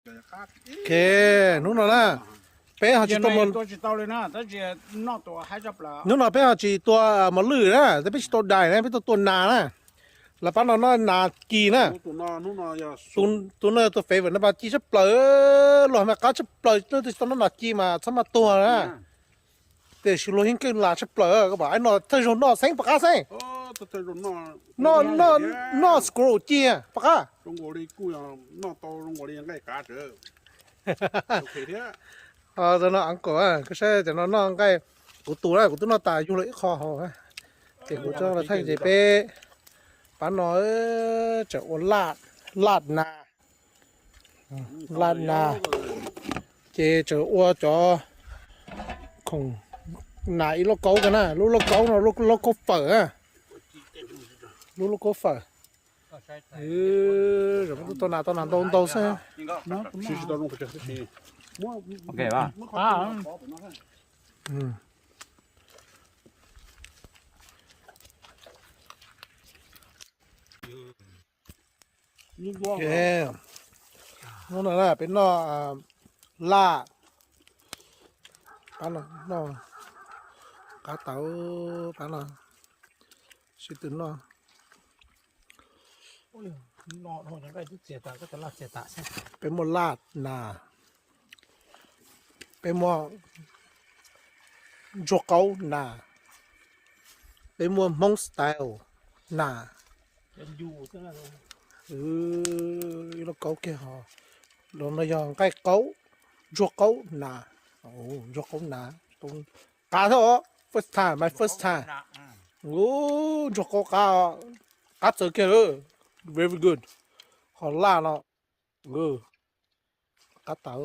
Ok, hnub no na, peb ho tsis tua, hnub no peb ho tsis tua mos lwj na, peb tsis tau tua dais na, peb tua tua nas na. Los pab no noj nas ci na. Tus no yog tus favorite na, nas ci tshaj plaws, luag mas qab tshaj plaws, leej twg tsis tau noj nas ci mas txhob maj tuag na. Tiam sis luag yeej keej las tshaj plaws, koj pom no thawj zaug noj xeeb pom qab xeeb. Noj squirrel ci pom qab. Tus no uncle, koj saib cov no noj nqaij, kuv tus na, kuv twb noj tas yug lawm ib qho hauv. Ces kuv coj los thaij ces peb pab no tseem ua laj, laj nas, laj nas, ces tseem ua cov khoom nas ib lauj kaub ko na, lub lauj kaub no lub lauj kaub fawm na, lub lauj kaub fawm. Tau nas, tau nas ntau ntau xwb. Hnub no peb noj laj, pab no noj qab tau, pab no sib tw noj. Peb muaj laj nas, peb muaj ntsuag qaub nas, peb muaj Hmoob style nas. Ib lauj kaub kiag ho, los no yog nqaij qaub, ntsuag qaub nas, ntsuag qaub nas, qab thiab os, first time, my first time. Ntsuag qaub qab, qab txawv kiag, very good. Ho laj no, qab tau.